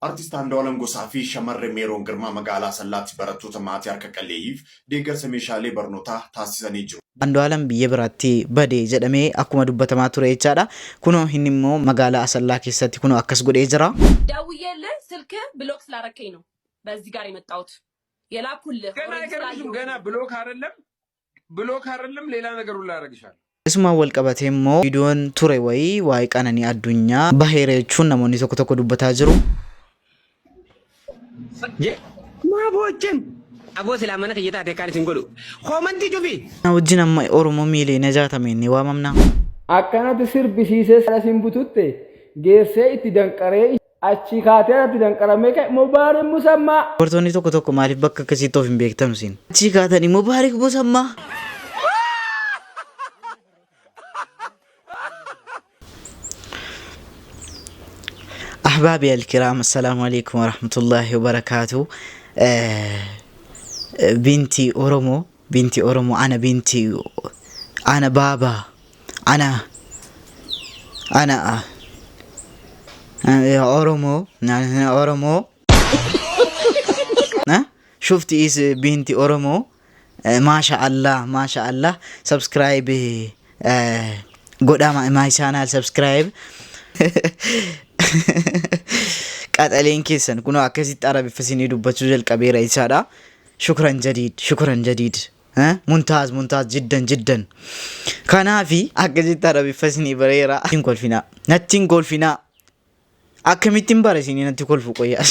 Artist Andu'aalam Gosaa fi Shamarree Meeroon Girmaa magaalaa Asallaatti barattoota maatii harka qalleeyyiif deeggarsa meeshaalee barnootaa taasisanii jiru. Andu'aalam biyya biraatti bade jedhamee akkuma dubbatamaa ture jechaadha. Kunoo inni immoo magaalaa Asallaa keessatti kunoo akkas godhee jira. ደውዬልህ ስልክህ ብሎክ ስላረከኝ ነው በዚህ ጋር የመጣሁት የላኩልህ ገና ኦሬንጅ አይገርምሽም? ስላየሁት ገና ነው። ብሎክ አይደለም ብሎክ አይደለም ሌላ ነገር ሁሉ አደርግሻለሁ። Isumaan wal qabatee immoo viidiyoon ture wayii waa'ee Qananii Addunyaa baheera jechuun namoonni tokko tokko dubbataa jiru. Maa boochen? Aboo silaa mana kiyya taate akkaan isin godhu. Koomantii cufi. Na wajjin amma Oromoo miiliyoona 60 ni waamamna. Akkanatti sirbisiisee ala sin bututte geessee itti danqaree achii kaatee alatti danqaramee ka'e Mubaarik Musammaa. Dubartoonni tokko tokko maaliif bakka akkasiitti of hin beektanu siin? Achii kaatanii Mubaarik Musammaa. Ahbaabi alkiraam assalaamu alaikum warahmatullaahi wabarakaatu. Binti Oromoo binti Oromoo ana binti ana baaba ana ana Oromoo Oromoo shufti is binti Oromoo maasha Allah maasha Allah subscribe godhaa my channel subscribe qaxaleen keessan kunoo akkasitti arabiffa isinii dubbachuu jalqabeera jechaadha. Shukran jadiid shukran jadiid muntaaz muntaaz jiddan jiddan kanaafi akkasitti arabiffa isinii bareera. Hin kolfinaa natti hin kolfinaa akkamittiin bara isinii natti kolfu qoyyaa.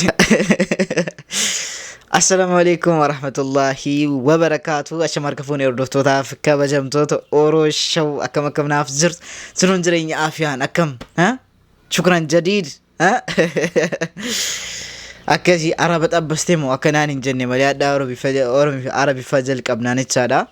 Assalaamu alaikum warahmatullahi wabarakaatu. Ashama harka fuunee hordoftootaaf kabajamtoota Oroo Show akkam akkam naaf jirtu jiruun jireenya afiyaan akkam shukran jadiid akkasii araba xabbastee moo akka naan hin jenne malee hadhaa Oromiffa jalqabnaan jechaadha.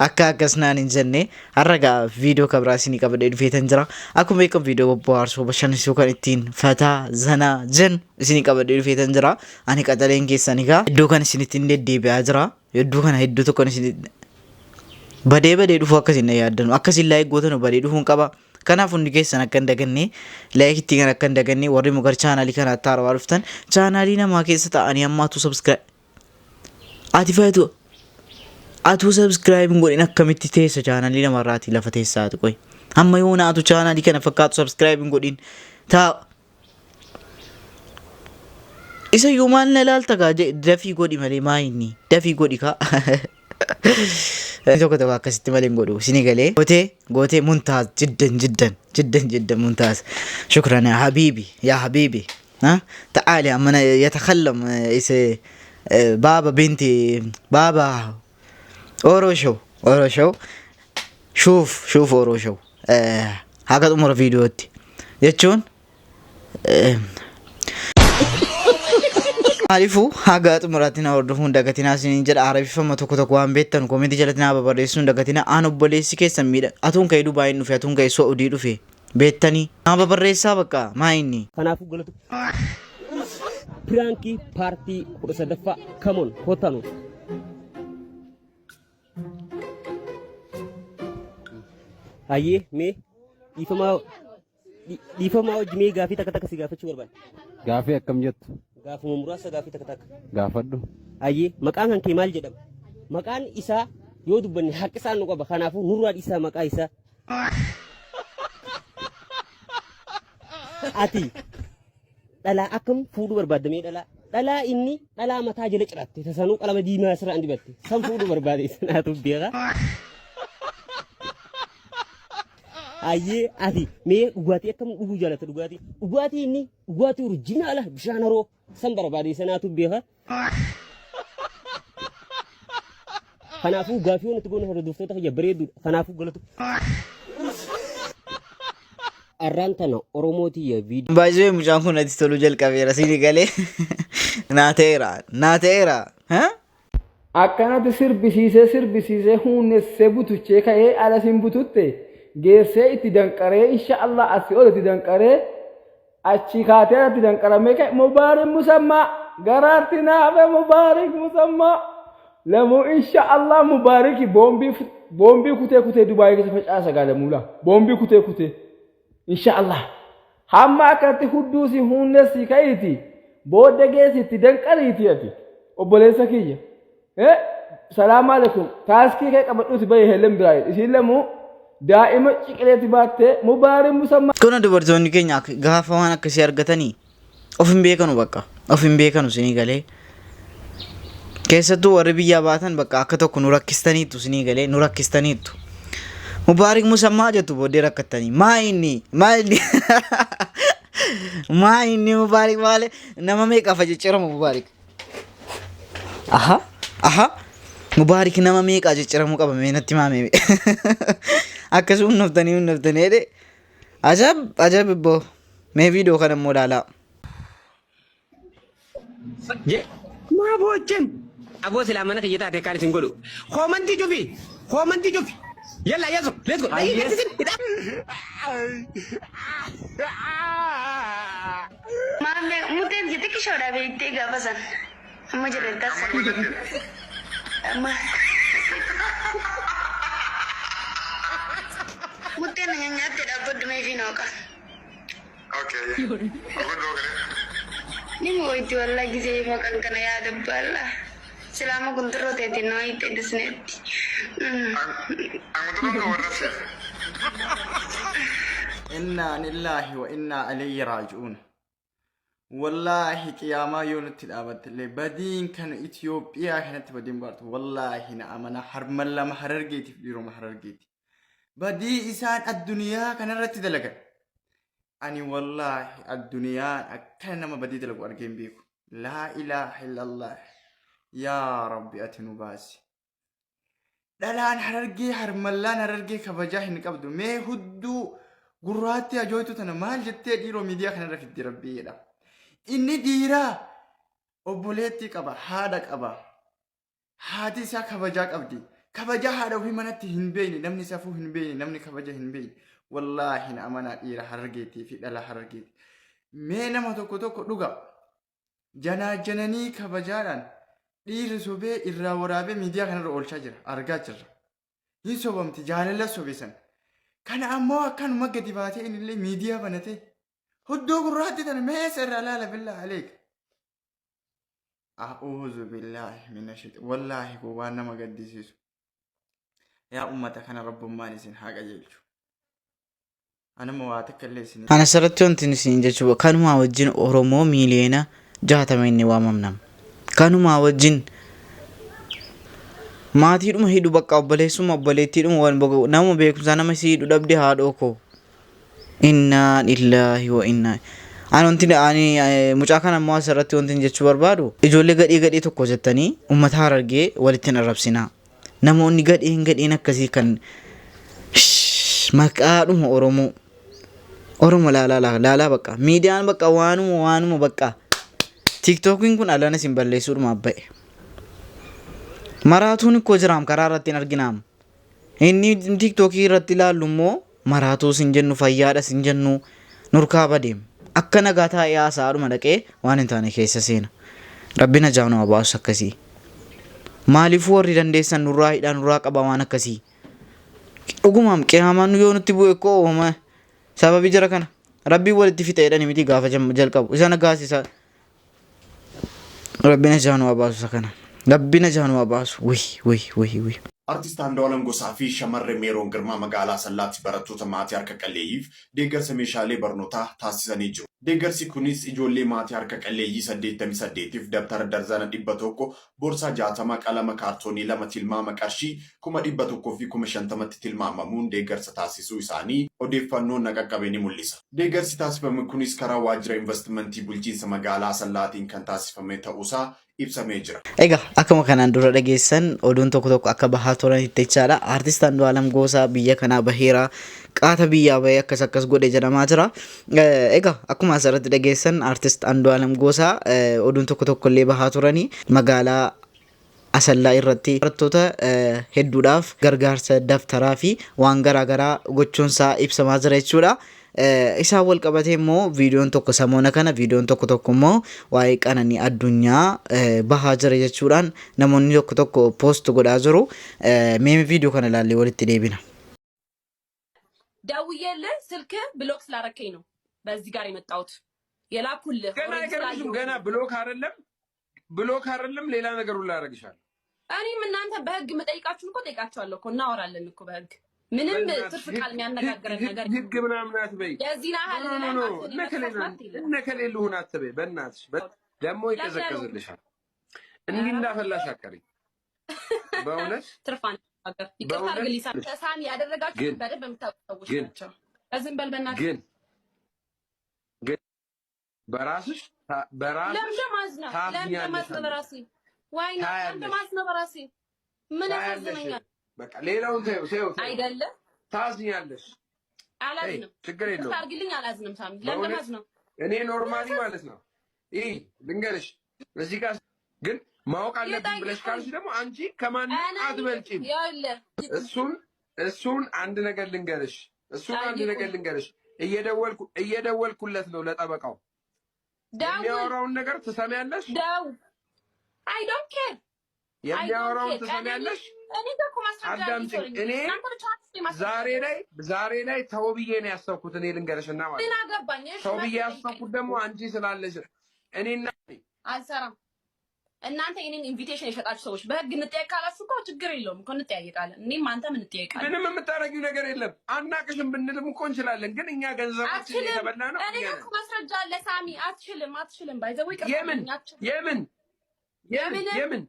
Akka akkas naan hin jenne har'a gaa viidiyoo kabraa isinii qabadhee dhufeetan jira. Akkuma beekamu viidiyoo bobbooharsoo bashannansiisoo kan ittiin fataa zanaa jennu isinii qabadhee dhufeetan jira. Ani qaxaleen keessan egaa iddoo kana isinitti hin deddeebi'aa jira. Iddoo kana hedduu tokkon isin badee badee dhufuu akka isin yaaddanu akka isin laayik gootanu badee dhufuun qaba. Kanaaf hundi keessan akka hin daganne laayik itti kan akka hin daganne warri mugar chaanaalii kanaatti haarawaa dhuftan chaanaalii namaa keessa ta'anii ammaatu subscribe Ati fayitu atuu subscribe hin godhin akkamitti teessa chaanalii namarraatii lafa teessaa ati qoy. Hamma yoona atu chaanalii kana fakkaatu subscribe hin godhin taa isa iyyuu maal na ilaalta gaa dafii godhi malee maa inni dafii godhi kaa. Tokko tokko akkasitti malee hin godhu isinii galee gootee gootee muntaaz jiddan jiddan jiddan jiddan muntaaz shukran yaa habiibi yaa habiibi ها تعالي عم يتخلم إيش بابا بنتي بابا أوروشو أوروشو شوف شوف أوروشو haga xumura viidiyootti jechuun maaliifuu haga xumuraatti na hordofuun dagatinaa isiniin jedha arabiffama tokko tokko waan beektan koomentii jalatti naa babarreessuun dagatinaa aan obboleessi keessan miidha atuun ka'ee Dubaayin dhufe atuun ka'ee Saudii dhufe Beettanii. Naa babarreessaa bakka maa inni. Kanaafuu galatu. Piraankii paartii 13ffaa come on kottaa nu. Hayyee mee dhiifamaa dhiifamaa wajji mee gaafii takka takka si gaafachuu barbaada. Gaafii akkam jettu? Gaafuma muraasa gaafii takka takka. Gaafadhu. Hayyee maqaan kan kee maal jedhama? Maqaan isaa yoo dubbanne haqi isaan nu qaba kanaafuu nurraa dhiisaa maqaa isaa. Ati dhalaa akkam fuudhuu barbaadda mee dhalaa? Dhalaa inni dhalaa mataa jala ciratte tasanuu qalama diimaa asirraan dibatte san fuudhuu barbaade sanaatu beeka. Ayyee ati mee dhugaatii akkam dhuguu jaalatta dhugaatii? Dhugaatii inni dhugaatii orijinaala bishaan haroo san barbaade sanaatu beeka. Kanaafuu gaafii wanti goone hordoftoota kiyya bareedduudha. Kanaafuu galatu. Arraan tana Oromoo tiyya viidiyoo. Baay'ee mucaan kun natti toluu jalqabeera sini galee naa ta'eera naa ta'eera. Akkanatti sirbisiisee sirbisiisee huunnessee butuchee ka'ee ala sin bututte geessee itti danqaree insha Allah asii ol itti danqaree Achii kaatee alatti danqaramee ka'e Mubaarik Musammaa garaatti naafe Mubaarik Musammaa lamuu insha Allah Mubaariki boombii boombii kutee kutee Dubaayii keessa facaasa gaa lamuu laa boombii kutee kutee insha Allah Hamma akkanatti hudduu si huunnessi ka'iiti booda geessi itti danqariiti ati obboleessa kiyya. Salaamu alaikum taaskii kee qabadhuuti bahi helen biraa isiin lamuu daa'ima ciqileetti baattee mubaarin musammaa. Kuna dubartoonni keenya gaafa waan akkasii argatanii of hin beekanu bakka of hin beekanu sinii galee. Keessattuu warri biyyaa baatan bakka akka tokko nu rakkistaniittu sinii galee nu rakkistaniittu. Mubaarik musammaa jettu booddee rakkattanii maa inni maa inni maa inni mubaarik maali nama meeqaaf ciccirama mubaarik. Aha aha mubaarik nama meeqaa cicciramuu qaba mee natti maamee akkas hunnoftanii hunnoftanii jedhe ajab ajab ibboo mee viidiyoo kana immoo ilaalaa. Maa boochen? Aboo silaa mana kiyya taate kaan isin godhu. Koomantii cufi! Koomantii cufi! Yalla yasu! Let's go! Maammee muteen si xiqqishoodha beektee gaafa san. Amma jedhe tasa. Amma. Muteen na nyaatte dhaabbadhu mee fi nooqa. Ni moo'itti wallaa gisee maqaan kana yaada baalla. Silaama kunturroo teetiin nama hiittee disneetti. Innaa lillaahi wa innaa ilayhi raaji'uun. Wallaahi qiyaamaa yoo nutti dhaabatte illee badiin kan Itoophiyaa kanatti badiin baartu wallaahi na amana harman lama harargeetiif dhiiroma harargeeti. Badii isaan addunyaa kanarratti dalagan. Ani wallaahi addunyaan akkana nama badii dalagu argee hin beeku. Laa ilaaha illallah. Yaa Rabbi ati nu baasi. Dhalaan harargee harmallaan harargee kabajaa hin qabdu. Mee hudduu gurraattii ajooytu tana maal jettee dhiiroo miidiyaa kanarra fiddi rabbii jedha. Inni dhiiraa obboleettii qaba, haadha qaba. Haati isaa kabajaa qabdi. Kabajaa haadha ofii manatti hin beekne, namni safuu hin beekne, namni kabaja hin beekne. Wallaahi na amanaa dhiira harargeetii fi dhala harargeeti. Mee nama tokko tokko dhuga janaajananii kabajaadhaan dhiirri sobee irraa waraabee miidiyaa kanarra oolchaa jira. Argaa jirra. Hin sobamti jaalala sobe san. Kana ammoo akkanuma gadi baatee innillee miidiyaa banatee hudduu gurraatti tana mee eessa irraa laala billaa aleek. A'uuzu billaahi mina shayxaan. Wallaahi kun waan nama gaddisiisu. Yaa ummata kana rabbummaan isin haa qajeelchu. Anuma waa takka illee isin Ana asirratti wanti isin jechuu kanumaa wajjin Oromoo miiliyoona 60 inni waamamnam. Kanumaa wajjin maatiidhuma hidhu bakka obboleessuma obboleettiidhuma waan nama beekumsaa nama si hidhu dhabde haadhoo koo. Innaa lillaahi wa innaa. Ani wanti ani mucaa kana immoo asirratti wanti jechuu barbaadu ijoollee gadhee gadhee tokko jettanii uummata Harargee walitti hin arrabsinaa. Namoonni gadheen gadheen akkasii kan maqaadhuma Oromoo. Oromo laalaa laalaa bakka miidiyaan bakka waanuma waanuma bakka tiiktookiin kun alana isin balleessuudhumaaf ba'e. Maraatuun ikkoo jiraam karaa irratti hin arginaam. Inni tiiktookii irratti ilaallu immoo maraatuu sin jennu fayyaadha sin jennu nurkaa badeem. Akka nagaa taa'ee haasa'aadhuma dhaqee waan hin taane keessa seena. Rabbi najaa nu haa baasu akkasii. Maaliifuu warri dandeessan nurraa hidhaa nurraa qabaa waan akkasii. Dhugumaam qiyaamaan yoo nutti bu'e koo ooma sababii jara kana rabbiin walitti fixa jedhani miti gaafa jalqabu isa nagaasisa rabbi najaa nu haa baasu isa kana rabbi najaa nu haa baasu wuy wuy wuy wuy. Artist Andu'aalam Gosaa fi Shamarree Meeroon Girmaa magaalaa Asallaatti barattoota maatii harka qalleeyyiif deeggarsa meeshaalee barnootaa taasisanii jiru. Deeggarsi kunis ijoollee maatii harka qalleeyyii 88f dabtara darzana 100, boorsaa 60, qalama kaartoonii 2 tilmaama qarshii 100,000 fi 50,000tti tilmaamamuun deeggarsa taasisuu isaanii odeeffannoon na qaqqabe ni mul'isa. Deeggarsi taasifame kunis karaa Waajjira Invastimantii Bulchiinsa Magaalaa Asallaatiin kan taasifame ta'uusaa ibsamee jira. Egaa akkuma kanaan dura dhageessan oduun tokko tokko akka bahaa turanitti jechaadha. Artist Andu'aalam Goosaa biyya kanaa baheera. Qaata biyyaa bahee akkas akkas godhe jedhamaa jira. Egaa akkuma asirratti dhageessan Artist Andu'aalam Goosaa oduun tokko tokko illee bahaa turanii magaalaa Asallaa irratti barattoota hedduudhaaf gargaarsa daftaraa fi waan garaa garaa gochuunsaa ibsamaa jira jechuudha. Isaan wal qabatee immoo viidiyoon tokko samoona kana viidiyoon tokko tokko immoo waa'ee qananii addunyaa bahaa jira jechuudhaan namoonni tokko tokko poost godhaa jiru. Mee viidiyoo kana ilaallee walitti deebina. ደውዬልህ ስልክህ ብሎክ ስላረከኝ ነው። በዚህ ጋር የመጣሁት የላኩልህ ገና already አይገርምሽም? ስላየሁት ገና ነው። block አይደለም block አይደለም ሌላ ነገር ሁሉ አደርግሻለሁ። እኔም እናንተ በህግ የምጠይቃችሁን እኮ ጠይቃችኋለሁ እኮ፣ እናወራለን እኮ በህግ። ምንም በእናትሽ ትርፍ ህግ ቃል የሚያነጋግረን ህግ ነገር ህግ ምናምን አትበይ። የዚህን ኖ ያህል ኖ እኔ ኖ ላይ ኖ አፍህን እነከሌ የመክፈት መብት የለህም። እነከሌ ልሁን አትበይ። በእናትሽ ደግሞ ለምን ያልሆንኩት? ይቀዘቅዝልሻል። እንዲህ እንዳፈላሽ አቀሪ በእውነት። ትርፍ አነጋገር ይቅርታ በእውነት አድርግልኝ ሳሚ። ሳሚ ያደረጋችሁት ግን በደንብ የምታውቁ ሰዎች ግን ናቸው። ዝም በል በእናትህ። ግን ግን በራስሽ በራስሽ ለምን ማዝነው? ለምን ታዝኛለሽ ማዝነው አንቺ። በራሴ? ዋይ ነው ለምን ታያለሽ ማዝነው በራሴ? ምን ታያለሽ። ያሳዝነኛል? በቃ ሌላውን ተይው ተይው ተይው። አይደለም ታዝኛለሽ። ተይ አላዝንም። ችግር ይቅርታ የለውም። አድርግልኝ፣ አላዝንም ሳሚ። ለምን በእውነት ማዝነው? እኔ normally ማለት ነው ይህ ልንገርሽ፣ እዚህ ጋር ግን ማወቅ አለብኝ ብለሽ ይጠይቁኝ። ካልሽ ደግሞ አንቺ ከማንም እኔ አትበልጪም። ይኸውልህ እሱን አንድ ነገር ልንገርሽ፣ እሱን አንድ ነገር ጠይቁኝ። ልንገርሽ፣ እየደወልኩለት ነው ለጠበቃው። ደውል። የሚያወራውን ነገር ትሰሚያለሽ? ደውል። I don't care, I don't የሚያወራውን care። እኔ ትሰሚያለሽ? እኔ ጋር እኮ ማስረጃ አለኝ። አዳምጪኝ። ሰው ነኝ። እኔ እናንተ ብቻ ናችሁ ማስረጃ ዛሬ ያለው። ላይ ዛሬ ላይ ተው ብዬ ነው ያሰብኩት። እኔ ልንገርሽና ማለት ምን ነው አገባኝ? እሺ ተው ብዬ መብት ጠይቀኝ። ያሰብኩት ደግሞ አንቺ ስላለሽ እኔና አልሰራም። እናንተ የኔን invitation የሸጣችሁ ሰዎች በህግ እንጠየቅ ካላችሁ እኮ ችግር የለውም እኮ፣ እንጠያየቃለን። እኔም አንተም እንጠየቃለን። ምንም የምታደርጊው ነገር የለም። አናቅሽም ብንልም እኮ እንችላለን፣ ግን እኛ ገንዘባችን አትችልም። የተበላ ነው እኔ እኛ ጋር ነን። እኮ ማስረጃ አለ ሳሚ። አትችልም፣ አትችልም። By the way ይቅርታ የምን አድርግልኝ፣ አትችልም። የምን የምን የምን የምን?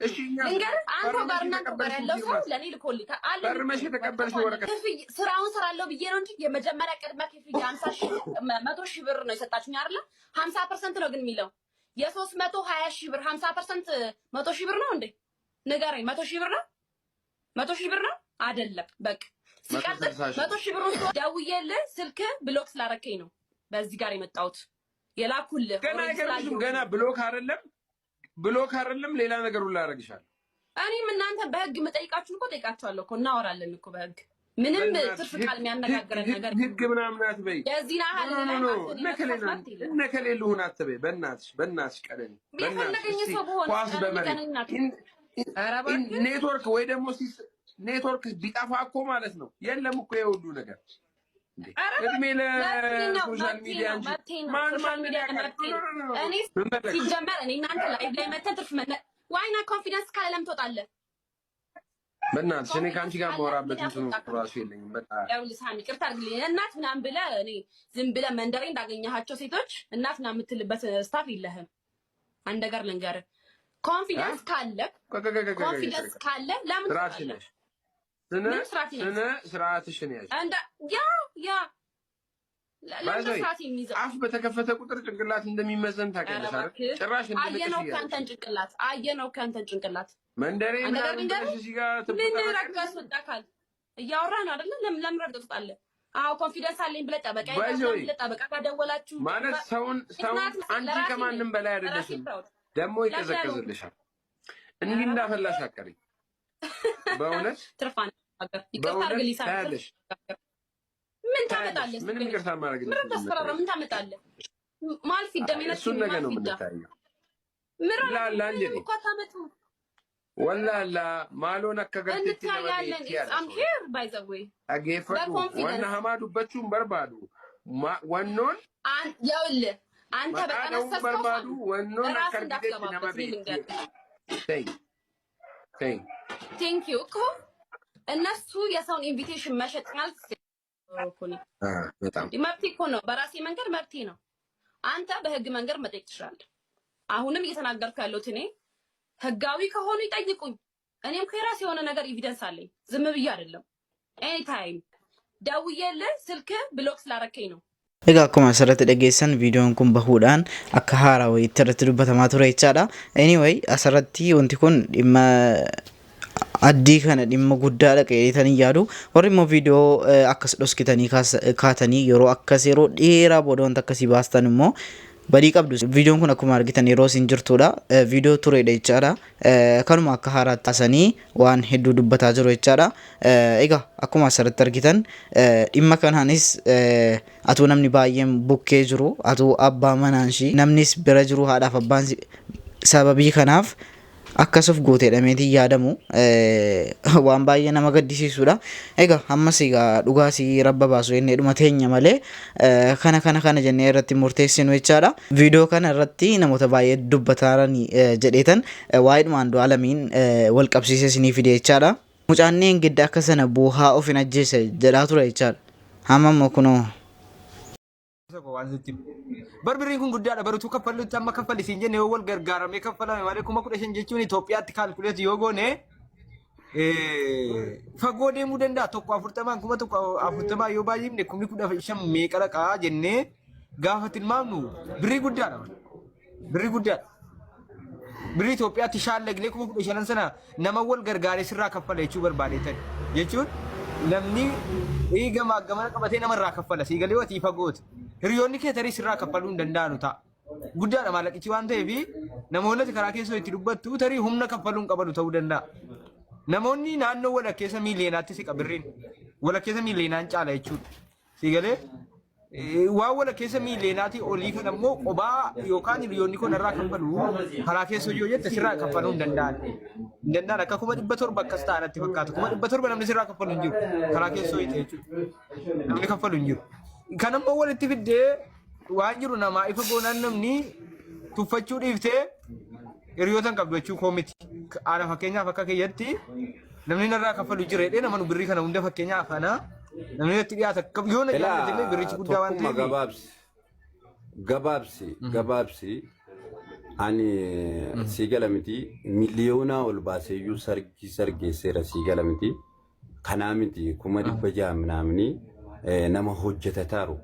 እሺ እኛ ልንገርህ፣ አንተው ጋር ፈርመሽ እናንተው ጋር የተቀበልሽው ያለው ሰው ፊርማስ ለእኔ ልኮልኝ አለኝ እኮ ፈርመሽ ወረቀቱ የተቀበልሽው አለ። ወረቀት ክፍያ ስራውን ስራለሁ ብዬ ነው እንጂ የመጀመሪያ ቅድመ ክፍያ 50,000 100,000 ብር ነው የሰጣችሁኝ አይደለ? 50% ነው ግን የሚለው። የ320,000 ብር 50% 100,000 ብር ነው እንዴ? ንገረኝ። 100,000 ብር ነው? 100,000 ብር ነው አይደለም? በቃ መቶ ሲቀጥል ስልሳ ሺህ 100,000 ብር ውስጥ ደውዬልህ ስልክ block ስላረከኝ ነው በዚህ ጋር የመጣሁት የላኩልህ ገና already አይገርምሽም? ስላየሁት ገና ነው። block አይደለም block አይደለም ሌላ ነገር ሁሉ አደርግሻለሁ። እኔም እናንተ በህግ የምጠይቃችሁን እኮ ጠይቃችኋለሁ እኮ፣ እናወራለን እኮ በህግ። ምንም በእናትሽ ትርፍ ህግ ቃል ህግ የሚያነጋግረን ህግ ነገር ህግ ምናምን አትበይ። የዚህን ኖ ያህል ኖ እኔ ኖ ላይ ኖ አፍህን እነከሌ የመክፈት መብት የለህም። እነከሌ ልሁን አትበይ። በእናትሽ በእናትሽ ቀለኒ በእናትሽ የፈለገኝ እስቲ ሰው በሆነ ኳስ ቀነኒ በመሬት ቀነኒ ናት። ኧረ እባክህ። ኔትወርክ ወይ ደግሞ ኔትወርክ ቢጠፋ እኮ ማለት ነው የለም እኮ የሁሉ ነገር እንዴ። ኧረ እድሜ መብቴ ነው፣ ለ social መብቴ ሚዲያ ነው፣ እንጂ መብቴ ነው። ማን social ማንን ሚዲያ ያውቃል? መብቴ no ነው። no no እኔ ምን ፈለግሽ? ሲጀመር እኔ እናንተ live ላይ መተን ትርፍ መነ ዋይና confidence ካለ ለምን ትወጣለህ? በእናትሽ እኔ confidence ከአንቺ ጋር ካለ ምን የማወራበት እንትኑ ያስወጣካል? ራሱ የለኝም። በቃ ይኸውልህ ሳሚ ይቅርታ አድርግልኝ። እናት ምናምን ብለህ እኔ ዝም ብለህ መንደሬ እንዳገኘሃቸው ሴቶች እናት ምናምን የምትልበት stuff የለህም። አንድ ነገር ልንገርህ፣ confidence ካለ ቆይ ቆይ ቆይ ቆይ ቆይ ቆይ confidence ቆይ። ካለ ለምን ስርዓትሽን ትወጣለህ? ያዥ። ስነ ምን ስርዓት ይነስ ስነ ስርዓትሽን ያዥ። እንደ yeah ለምን by the way ስርዓት የሚይዘው? አፍ በተከፈተ ቁጥር ጭንቅላት እንደሚመዘን ኧረ ታውቂያለሽ አይደል? እባክህ ጭራሽ እንድንቅሽ አየነው እኮ እያለሽ ያንተን ጭንቅላት፣ አየነው እኮ ያንተን ጭንቅላት። መንደሬ አንድ ነገር ምናምን ልንገርህ፣ ብለሽ እዚህ ጋር ምን ትቦጠረቂያለሽ። ረግጦ ያስወጣካል? እያወራህ ነው አይደለ? ለምን ረግጦ ትወጣለህ? አዎ confidence አለኝ ብለህ ጠበቃ by the ይዛል way ብለህ ጠበቃ ጋር ደወላችሁ። ማለት ሰውን ሰውን እናት አንቺ ለራሴ ነኝ ከማንም በላይ ለራሴ አይደለሽም። proud ደግሞ ለምን ያልሆንኩት? ይቀዘቅዝልሻል። እንዲህ እንዳፈላሽ አቀሪ በእውነት። ትርፍ አነጋገር ይቅርታ በእውነት አድርግልኝ ሳሚ። ትርፍ ታያለሽ አነጋገር ምን ታያለሽ። ታመጣለህ? ምንም እስኪ ይቅርታ ምን ማድረግልሽ ምንም ነገር ታስፈራራ? የለም። ምን ታመጣለህ? ማልፊዳ አይ እሱን ሜነቲ ነገ ነው ማልፊዳ የምንታየው። ምራ ላላ ምንም እንጀዴ እኮ አታመጡም። ወላላ ማሎን akka garteetti nama እንታያለን። beekti yaada I'm soora. here by the way Dhageeffadhu wanna በ confidence hamaa dubbachuun barbaadu wannoon ይኸውልህ አንተ maqaa dha'uun በጠነሰስከው barbaadu ሳሚ wannoon akka ራስህ argiteetti nama እንዳትገባበት እኔ beekti ልንገርህ። ተይ ተይ። Thank you እኮ እነሱ የሰውን invitation መሸጥ ማለት እኮ ነው። በጣም መብቴ እኮ ነው። በራሴ መንገድ መብቴ ነው። አንተ በህግ መንገድ መጠየቅ ትችላለህ። አሁንም እየተናገርኩ ያለሁት እኔ ህጋዊ ከሆኑ ይጠይቁኝ። እኔም ከራሴ የሆነ ነገር evidence አለኝ። ዝም ብዬ አይደለም። Anytime ደውዬልህ ስልክ block ስላረከኝ ነው። Egaa akkuma asirratti dhageessan viidiyoon kun bahuudhaan akka haaraa wayiitti irratti dubbatamaa ture jechaadha. Anyway, asirratti wanti kun dhimma addii kana dhimma guddaadha qe'eetanii yaadu. Warri immoo viidiyoo akkas dhoskitanii kaatanii yeroo akkas yeroo dheeraa booda wanta akkasii baastan immoo badii qabdu. Viidiyoon kun akkuma argitan yeroo isin jirtudha. Viidiyoo turedha jechaadha. Kanuma akka haaraatti taasanii waan hedduu dubbataa jiru jechaadha. Egaa akkuma asirratti argitan dhimma kanaanis atuu namni baay'een bukkee jiru, atuu abbaa manaan ishii namnis bira jiru, haadhaaf abbaan sababii kanaaf Akkas of goote jedhameetiin yaadamu waan baay'ee nama gaddisiisudha. Egaa ammas egaa dhugaasii rabba baasu jennee dhuma teenya malee kana kana kana jennee irratti murteessinu jechaadha. Viidiyoo kana irratti namoota baay'ee dubbataaran jedheetan waa'eedhuma Andu'aalamiin wal qabsiisee isinii fide jechaadha. Mucaan dheengadda akka sana boohaa of hin ajjeese jedhaa ture jechaadha. Amma immoo kunoo. Tokko waan sitti himu. Bar birriin kun guddaadha. Bar utuu kaffallutti amma kaffali siin jenne yoo wal gargaaramee kaffalame malee 15,000 jechuun Itoophiyaatti kaalkuleet yoo goone fagoo deemuu danda'a. Tokko afurtamaan 1,040n yoo baay'ifne 15,000 meeqa dhaqaa jennee gaafa tilmaamnu birrii guddaadha. Birrii guddaadha. Birrii Itoophiyaatti shaallagnee 15,000 sana nama wal gargaaree sirraa kaffala jechuu barbaadeetan. Jechuun namni gamaa gamana qabatee namarraa kaffala. Sii galee watii fagooti. Hiriyoonni kee tarii sirraa kaffaluu hin danda'anu ta'a. Guddaadha maallaqichi waan ta'eef namoonni ati karaa keessoo itti dubbattu tarii humna kaffaluu hin qabanu ta'uu danda'a. Namoonni naannoo walakkeessa miiliyeenaatti siqa birriin. Walakkeessa miiliyeenaan caala jechuudha. Sii galee waan walakkeessa miiliyeenaatii olii kana immoo qobaa yookaan hiriyoonni koo narraa kaffalu karaa keessoo yoo jette sirraa kaffaluu hin danda'an. Hin danda'an akka 700,000 akkas ta'a natti fakkaata. 700,000 namni sirraa kaffalu hin jiru. Karaa keessoo hiite jechuudha. Namni kaffalu hin jiru. Kan ammoo walitti fiddee waan jiru namaa ifa goonaan namni tuffachuu dhiiftee hiriyoota hin qabdu jechuu koo miti. Ana fakkeenyaaf akka kiyyatti namni narraa kaffalu jira jedhee nama nu birrii kana hunda fakkeenyaaf ana namni natti dhiyaata akka yoo na jaallate illee birrichi guddaa waan Tokkummaa ta'eef. gabaabsi. Gabaabsi gabaabsi ani sii gala miti miliyoonaa ol baaseeyyuu sargii sargeesseera sii gala miti. Kanaa miti 600,000 minaamini nama hojjetataaru.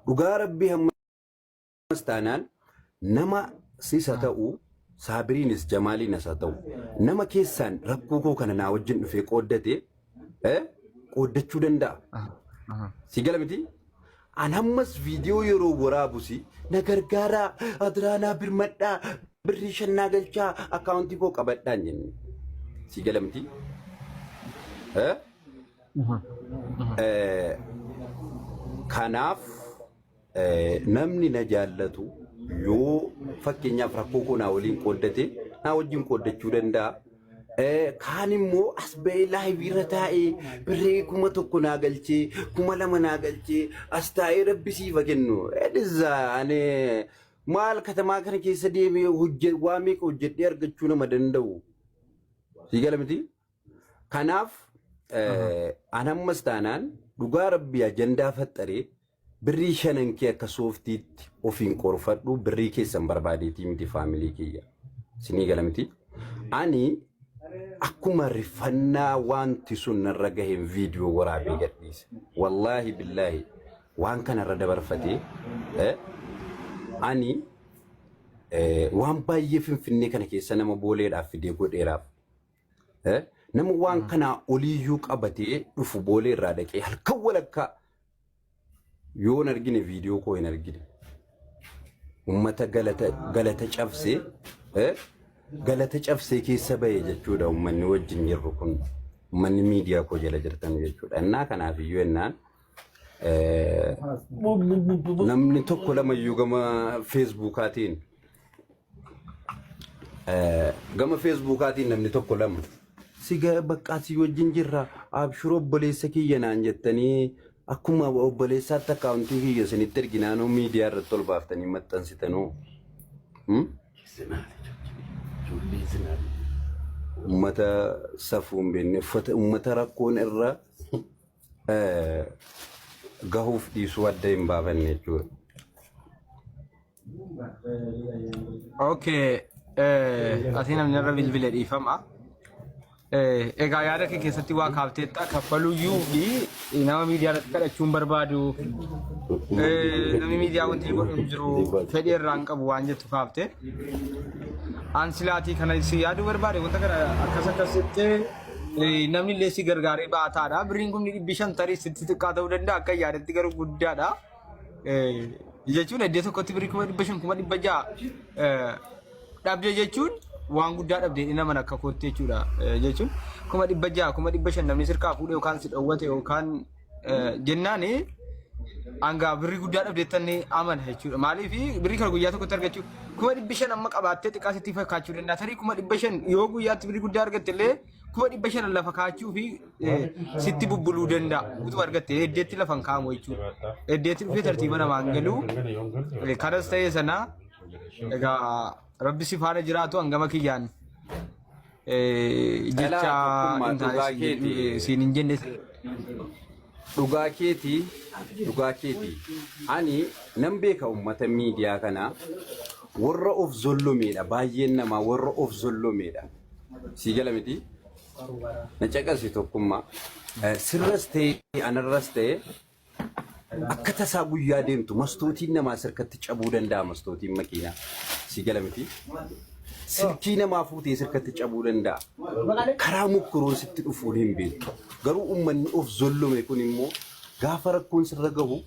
Dhugaa rabbii hamma Ammas taanaan nama sis haa ta'u Saabiriinis Jamaaliinas haa ta'u nama keessaan rakkoo koo kana naa wajjin dhufee qooddate qooddachuu danda'a. Si gala miti? An ammas viidiyoo yeroo waraabusi na gargaaraa adiraa naa birmadhaa birrii shan naa galchaa akkaawuntii koo qabadhaa hin jenne. Si gala miti? Kanaaf Namni na jaallatu yoo fakkeenyaaf rakkoo koo naa waliin qooddate naa wajjin qooddachuu danda'a. Kaan immoo as ba'ee laayivii irra taa'ee birrii 1,000 naa galchee 2,000 naa galchee as taa'ee rabbi siif haa kennu. Edizaa ani maal katamaa kana keessa deemee hojje waa meeqa hojjedhee argachuu nama danda'u. Sii gala miti? Kanaaf an ammas taanaan dhugaa rabbii ajandaa faxxaree Birrii shanan kee akka sooftiitti ofiin qorfadhu birrii keessan barbaadeetii miti faamilii kiyya. Sinii gala miti. Ani akkuma rifannaa wanti sun narra gaheen viidiyoo waraabee gadhiise. Wallaahi billaahi waan kanarra dabarfatee ani waan baay'ee finfinnee kana keessa nama booleedhaaf fidee godheeraaf. Nama waan kanaa oliiyyuu qabatee dhufu boolee irraa dhaqee halkan walakkaa Yoo hin argine viidiyoo koo hin argine. Ummata galata galata cabsee eh, galata cabsee keessa bahe jechuudha ummanni wajjin jirru kun ummanni miidiyaa koo jala jirtan jechuudha. Innaa kanaaf iyyuu ennaan eh, namni tokko lama iyyuu gama feesbuukaatiin Gama feesbuukaatiin namni tokko lama si baqqaa si wajjin jirra abshir obboleessa kiyya naan jettanii akkuma obboleessaatti akkaawuntii kiyya isinitti erginaanuu miidiyaa irratti ol baaftanii maxxansitanuu. Uummata safuu hin beekne uffata uummata rakkoon irra gahuuf dhiisuu adda hin baafanne jechuudha. Okay. Asii namni irra bilbile dhiifama. Egaa yaada kee keessatti waa kaafteetta kaffaluyyuu fi nama miidiyaa irratti kadhachuu hin barbaadu. Namni miidiyaa wanti inni godhu hin jiru fedhii irraa hin qabu waan jettu kaafte. An silaatii kana si yaaduu barbaade wanta kana akkas akkas jettee namni illee si gargaaree baataadha. Birriin kumni 500 tarii sitti xiqqaa ta'uu danda'a akka yaadatti garuu guddaadha. Jechuun iddoo tokkotti birrii 500,000 600,000 dhabde jechuun waan guddaa dhabde nama akka kootti jechuudha. Jechuun 600,000 500,000 namni sirkaa fuudhe yookaan si dhowwate yookaan jennaan Hanga birrii guddaa dhabdeettan amana jechuudha. Maaliif birrii kana guyyaa tokkotti argachuu 500,000 amma qabaattee xiqqaa sitti fakkaachuu danda'a. Tarii 500,000 yoo guyyaatti birrii guddaa argatte illee 500,000 lafa kaachuu fi sitti bubbuluu danda'a. Utuma argatte heddeetti lafa hin kaa'amu jechuudha. Heddeetti dhufee tartiiba namaan galu. Kanas ta'ee sana egaa rabbi si faana jiraatu hangama kiyyaan Dhalaa jecha tokkummaa hin taane dhugaa siin keeti. jedhu- siin hin jenne. Dhugaa keeti, dhugaa keeti. Ani nan beeka ummata miidiyaa kana warra of zollomeedha. Baay'een namaa warra of zollomeedha. Sii gala miti? Na caqasi tokkummaa. Sirras ta'e anarras ta'e Akka tasaa guyyaa deemtu mastootiin namaa sirkatti cabuu danda'a mastootiin makiinaa. Si gala miti. Silkii namaa fuutee sirkatti cabuu danda'a. Karaa mokkuroon sitti dhufuun hin beektu. Garuu uummanni of zollome kun immoo gaafa rakkoon sirra gahu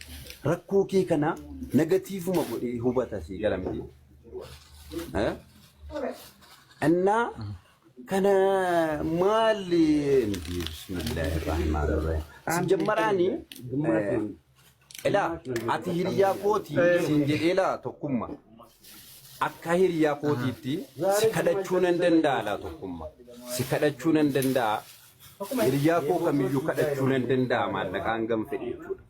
rakkoo kee kana negatiivuma godhee hubata si gala miti. Eh? Innaa Kana maali? Bismillahirrahmanirrahim. Sijjammaraani ilaa ati hiriyaa kootii siin jedhee laa tokkumma. Akka hiriyaa kootiitti si kadhachuu nan danda'a laa tokkumma. Si kadhachuu nan danda'a. Hiriyaa koo kamiyyuu kadhachuu nan danda'a maallaqaan gam fedhe jechuudha.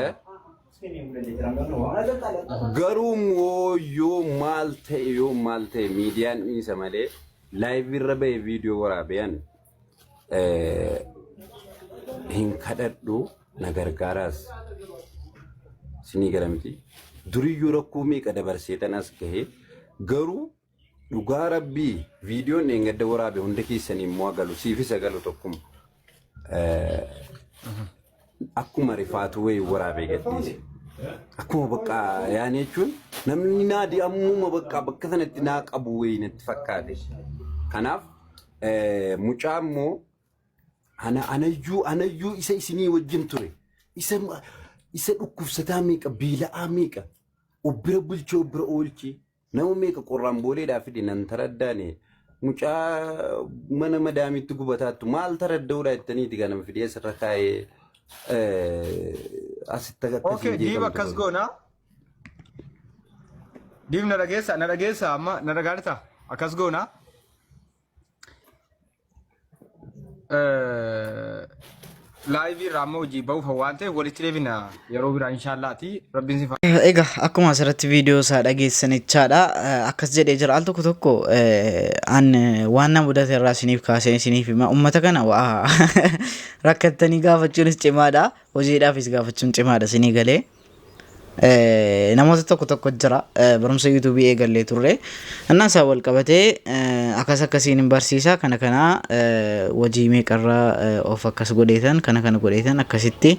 Eh? Garuu immoo yoo maal ta'e yoo maal ta'e miidiyaan dhiisa malee laayivii irra bahee viidiyoo waraabee an hin kadhadhu na gargaaraas sinii gara miti. Duriyyuu rakkoo meeqa dabarsee tan as gahe garuu Dhugaa rabbii viidiyoon dheengadda waraabe hunda keessanii immoo agalu siifis agalu tokkuma. Akkuma rifaatu wayii waraabee gadhiise. Akkuma bakka yaani jechuun namni naadi ammuma bakka bakka sanatti naa qabu wayii natti fakkaate. Kanaaf mucaa immoo ana anayyuu anayyuu isa isinii wajjin ture isa isa dhukkubsataa meeqa beela'aa meeqa obbira bulchee obbira oolchee Nama meeqa qorraan booleedhaa fide nan taraddaane mucaa mana madaamiitti gubataattu maal taradda'uudha jettaniiti kan fidee asirra kaa'ee asitti akka Okay, akkasiin diib jeeqamtu akkas godhe. goona. Diib na dhageessa, na dhageessa amma na dhagaarta. Akkas goona. Laayivii irraa amma hojii ba'uuf waan ta'eef walitti deebina yeroo biraa inshaallaati. Rabbiin si Egaa akkuma asirratti viidiyoo isaa dhageessanichaadha. Akkas jedhee jira. Al tokko tokko an waan na mudate irraa isiniif kaasee isiniif hima. Uummata kana waa rakkattanii gaafachuunis cimaadha. Hojiidhaafis gaafachuun cimaadha isinii galee. Namoota tokko tokko jira barumsa yuutuubii eegallee turre innaa isaa wal qabatee akkas akkasiin hin barsiisa kana kana hojii meeqarraa of akkas godheetan kana kana godheetan akkasitti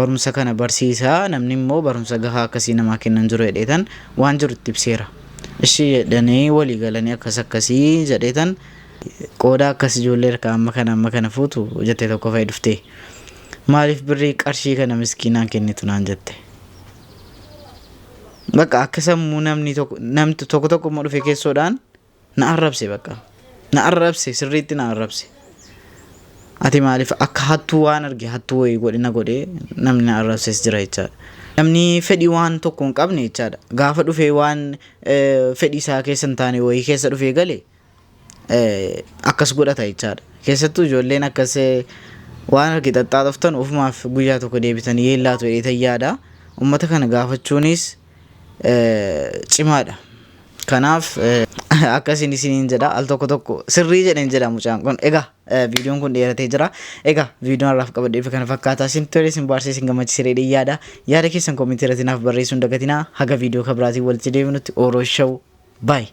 barumsa kana barsiisa namni immoo barumsa gahaa akkasii namaa kennan jiru jedheetan waan jiru itti ibseera. Ishii jedhanii walii galanii akkas akkasii jedheetan qooda akkas ijoollee harkaa amma kana amma kana fuutu jette tokko fa'i dhuftee. Maaliif birrii qarshii kana miskiinaan kennitu naan jette. Bakka akka sammuu namni tokko namni tokko tokko immoo dhufe keessoodhaan na arrabse bakka. Na arrabse sirriitti na arrabse. Ati maaliif akka hattuu waan arge hattuu wayii godhe na godhe namni na arrabses jira jechaadha. Namni fedhii waan tokko hin qabne jechaadha. Gaafa dhufee waan fedhii isaa keessa hin taane wayii keessa dhufee gale akkas godhata jechaadha. Keessattuu ijoolleen akkas waan arge xaxxaaxoftan ofumaaf guyyaa tokko deebitanii yeellaatu jedheetan yaada. Uummata kana gaafachuunis cimaadha. Kanaaf akkasiin isiniin jedha al tokko tokko sirrii jedheen jedha mucaan kun. Egaa viidiyoon kun dheeratee jira. Egaa viidiyoon har'aaf qabadhee dhufe kana fakkaata. Isin tole isin baarsee isin gammachiisee jedhee yaada. Yaada keessan koomentii irratti naaf barreessuu hin dagatinaa. Haga viidiyoo kan biraatiin walitti deebinutti Ooroo Show. Bye.